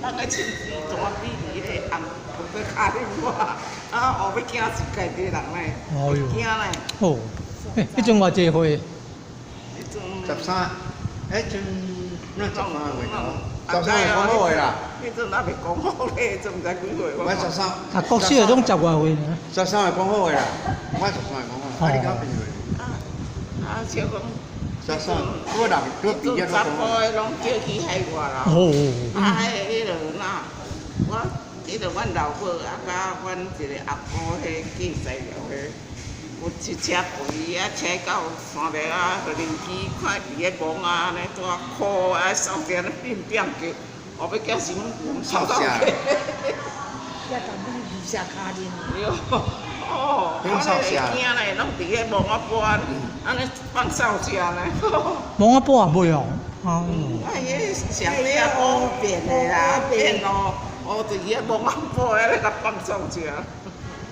人个親自怎比哩彼個紅紅在敲恁我，啊，後尾驚死家己人咧，哎呦驚咧。哦，欸，彼陣偌濟歲？彼陣13，哎，陣那13歲哦，13歲講好話啦。彼陣還袂講好咧，陣毋知幾歲。我13。讀國小攏十外歲爾。13歲講好話啦，我十三歲講好，啊你講邊歲？啊啊，小講。13，我人我畢業查甫的攏叫去海外啦。啊，彼個彼落哪，我彼落阮老母啊，佮阮一個阿姑彼寄材料彼，有一車肥啊，車到山頂啊，予鄰居看佇咧摸仔按呢，拄仔箍啊，掃地按呢變變叫，後尾驚是阮臭到去。也共你二下跤面。對，哦，我咧會驚咧，攏佇咧摸仔埔按呢放掃帚呢。摸仔埔也袂哦。哦。啊，伊上尾啊，烏變的啦，變咯，烏佇遐摸仔埔遐咧共放掃帚。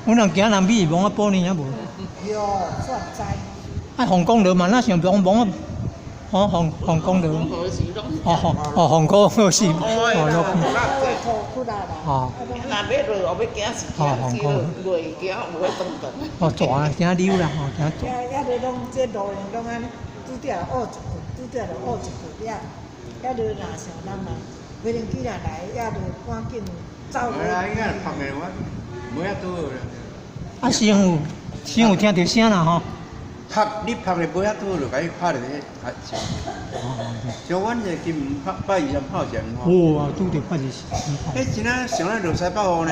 阮人行南美摸仔埔呢，也無。喲，煞毋知。啊，鳳江樓嘛，若像摸摸仔，哦，鳳鳳江樓。哦哦哦，鳳江是，哦，落哦。若欲落，後尾驚是驚去落，驚有彼轉轉。哦，蛇驚溜啦，吼，驚蛇。遐遐个攏這路用攏按呢，拄著烏一句，拄著就烏一句了。遐落若像人嘛，飛行機若來，遐就趕緊走。無啦，應該拍的我，無遐拄好啦。啊，先有先有聽著聲啦，吼。拍你拍的無遐拄好，就共伊拍著彼較像。像阮這金門拍拜二三炮戰吼。哇，拄著拜二三炮。彼真啊像咱落西北雨呢，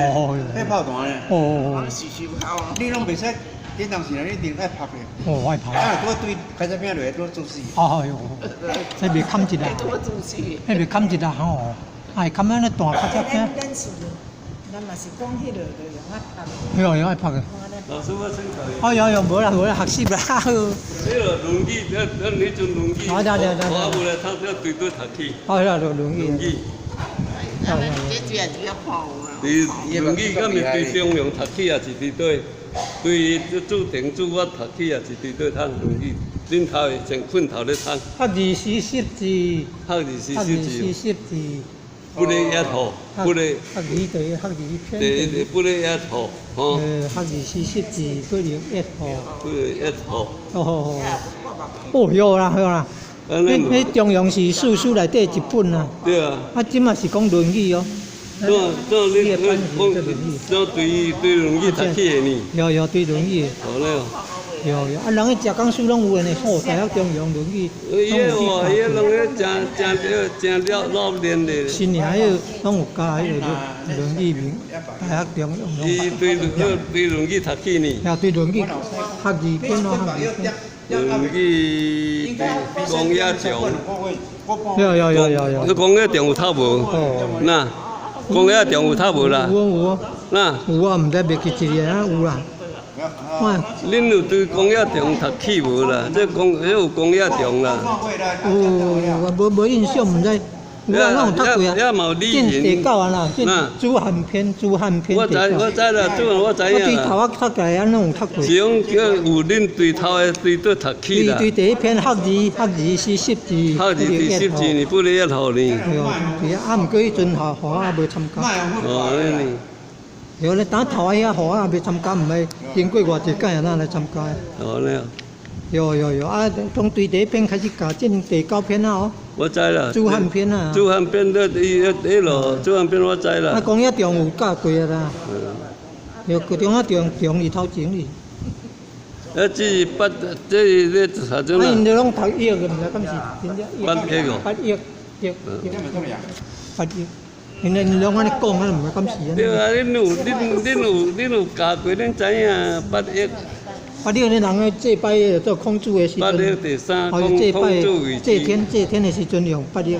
彼炮彈呢。時時炮。你攏袂使，這當時你一定愛拍的。哦，愛拍。啊，拄對開始片落來，拄注死。哎喲，彼袂砍一啦。彼袂砍一啦吼，哎，砍咱咧彈較只片。咱是，咱嘛是講彼落就用啊拍。對，用愛拍的。老師，我請教你。哎呦呦，無啦無啦，學習啦。彼個論語，咱咱彼陣論語，我有來通這對對讀起。哦，遐就論語。論語。佇論語，敢是對中庸讀起，抑是佇佗？對注定注我讀起，抑是佇佗通論語？恁頭會先困頭咧通。學字思識字。學字思識字。思識字。不咧一號，不咧。學字第一，學字篇。第一，不咧一號，吼。學字思識字，不咧一號。不咧一號。哦哦，有啦有啦。彼彼中庸是四書內底一本啊。對啊。啊，這嘛是講論語哦。做做你你講做對對論語讀起的呢？有有對論語。好咧。有有啊，人彼食講書攏有的呢，吼，大學中庸論語。伊个哦，伊个攏咧誠誠了誠了老練的。新年彼個攏有教彼個論語名，大學中庸。伊對對論語讀起呢？也對論語，學字篇咯，學字篇。論語對公冶長。有有有有有。你公冶長有讀無？那公冶長有讀無啦？有啊有啊。那有啊，毋知袂記一個啊，有啦。恁有對公冶長讀起無啦？這公這有公冶長啦。有，無無印象，毋知。有啊，咱有讀過啊。進第九啊啦，進主漢篇，主漢篇。我知我知啦，主漢我知影啦。我對頭仔讀起來，咱攏有讀過。是講叫有恁對頭的對佗讀起啦。對對，第一篇學字，學字是識字。學字是識字呢，不咧一號呢。對對啊，毋過彼陣吼，予我也無參加。哦，按呢。對咧，當頭仔遐予我也未參加，毋知經過偌濟屆啊，咱來參加。哦，按呢。有有有啊！從對第一篇開始教，進第九篇啊哦。我知啦。主漢篇啊。主漢篇咧，伊彼彼落主漢篇我知啦。啊，公冶長有教過啊啦。對，公冶長長佇頭前哩。啊，這是八，這是咧啥陣啊，𪜶都攏讀譯的，毋知敢是真正。八譯哦。八譯，譯，八譯。𪜶𪜶攏按呢講，啊，毋知敢是按呢。對啊，恁有恁恁有恁有教過，恁知影八譯。啊！你彼人咧祭拜做孔子的時陣，第三，哦，祭拜祭天祭天的時陣用八譯，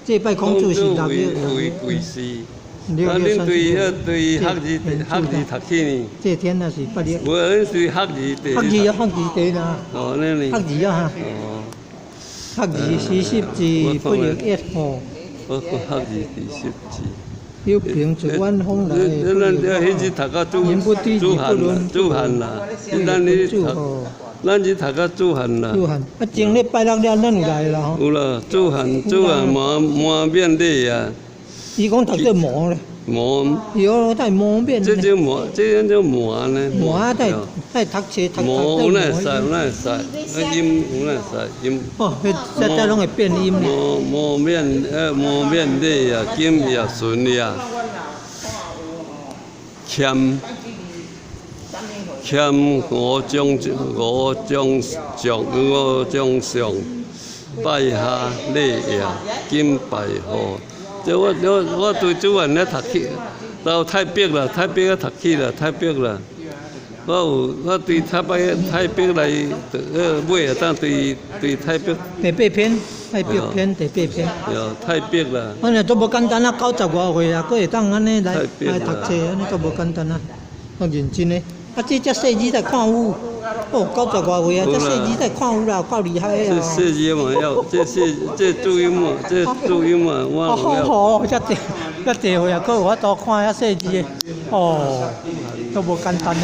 祭拜孔子是六譯。為貴事。啊！恁對彼對學字學字讀起呢？祭天那是八譯。無，恁對學字第。學字啊，學字第啦。哦，按呢。學字啊哈。哦。學字四十字不譯一吼。我講學字第十字。有憑自遠方來。咱咱彼時讀到主主漢啦，主漢啦，咱彼讀，咱是讀到主漢啦。主漢，啊，前禮拜六了，咱有來啦吼。有啦，主漢主漢滿滿面禮啊。伊講讀做魔咧，魔，伊講在魔變這種魔，這種魔呢？魔在在讀冊讀讀魔有哪會使，有哪會使，那音有哪會使音？哦，彼這攏會變音。魔魔免魔免禮啊，金也順也，欠欠五將五將將五將上拜下禮也，金拜賀。這我對主任咧讀起，到太白啦，太白啊讀起啦，太白啦。我有我對太白太白來，尾啊，當對對太白。第八篇，太白篇第八篇。對，太白啦。安尼都無簡單啊，90外歲啊，閣會當按呢來來讀冊，按呢都無簡單啊，足認真的。啊，這遮細字在看有，哦，90外歲啊，這細字在看有啦，夠厲害啊！這細字嘛要，這細這注音嘛，這注音嘛，我有。哦，遮濟遮濟歲啊，閣有法度看遐細字的，哦，都無簡單呢。